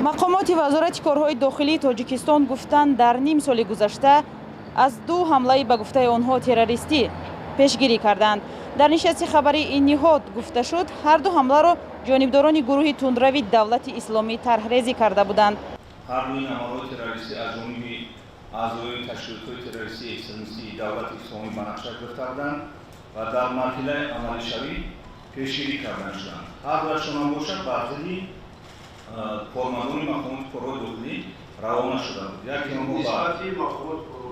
Мақомоти Вазорати корҳои дохилии Тоҷикистон гуфтанд, дар ним соли гузашта аз ду ҳамлаи, ба гуфтаи онҳо, террористӣ пешгирӣ карданд. Дар нишасти хабарии ин ниҳод гуфта шуд, ҳар ду ҳамларо ҷонибдорони гурӯҳи тундрави Давлати Исломӣ тарҳрезӣ карда буданд. Ҳар дуи ин амалҳои террористӣ аз ҷониби аъзои ташкилотҳои террористии экстремистии Давлати Исломӣ ба нақша гирифта буданд ва дар марҳилаи амалишавӣ пешгирӣ карда шуданд. Ҳар дуяшон бошад, бар зидди кормандони мақомоти корҳои дохилӣ равона шуда буд. Яке онҳо,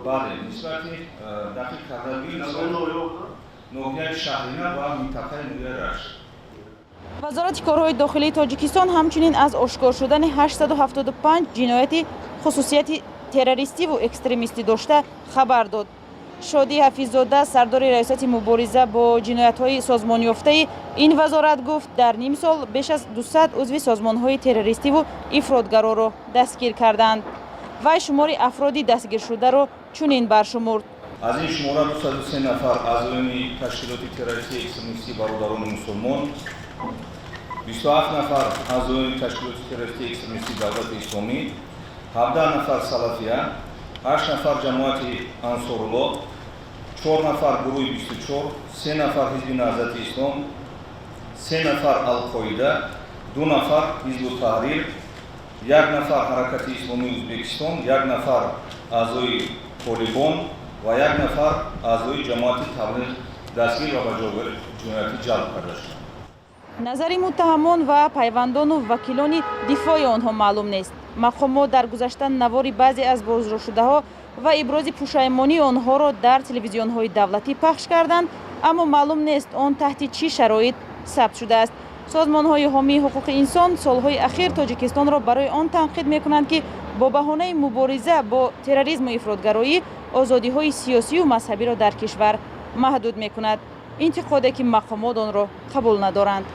бале, нисбати дақиқ кардагӣ ноҳияи Шаҳринав ва минтақаи ноҳияи Рашт. Вазорати корҳои дохилии Тоҷикистон ҳамчунин аз ошкор шудани 875 ҷинояти хусусияти террористиву экстремистӣ дошта хабар дод. Шодӣ Ҳафиззода, сардори Раёсати мубориза бо ҷиноятҳои созмонёфтаи ин вазорат, гуфт, дар ним сол беш аз 200 узви созмонҳои террористиву ифротгароро дастгир карданд. Вай шумори афроди дастгиршударо чунин баршумурд: Аз ин шумора 203 нафар аъзоёни ташкилоти террористии экстремистии Бародарони мусулмон, 27 нафар аъзоёни ташкилоти террористии экстремистии Давлати Исломӣ, 17 нафар Салафия, 8 нафар Ҷамоати Ансорулло, 4 нафар гурӯҳи 24, 3 нафар Ҳизби Наҳзати Ислом, 3 нафар Алқоида, 2 нафар Ҳизбу Таҳрир, 1 нафар Ҳаракати Исломии Ӯзбекистон, 1 нафар аъзои Толибон ва 1 нафар аъзои Ҷамоати Таблиғ дастгир ва ба ҷавобгарии ҷиноятӣ ҷалб карда шуданд. Назари муттаҳамон ва пайвандону вакилони дифои онҳо маълум нест. Мақомот дар гузашта навори баъзе аз боздоштшудаҳо ва ибрози пушаймонии онҳоро дар телевизионҳои давлатӣ пахш карданд, аммо маълум нест, он таҳти чӣ шароит сабт шудааст. Созмонҳои ҳомии ҳуқуқи инсон солҳои ахир Тоҷикистонро барои он танқид мекунанд, ки бо баҳонаи мубориза бо терроризму ифротгароӣ озодиҳои сиёсию мазҳабиро дар кишвар маҳдуд мекунад, интиқоде ки мақомот онро қабул надоранд.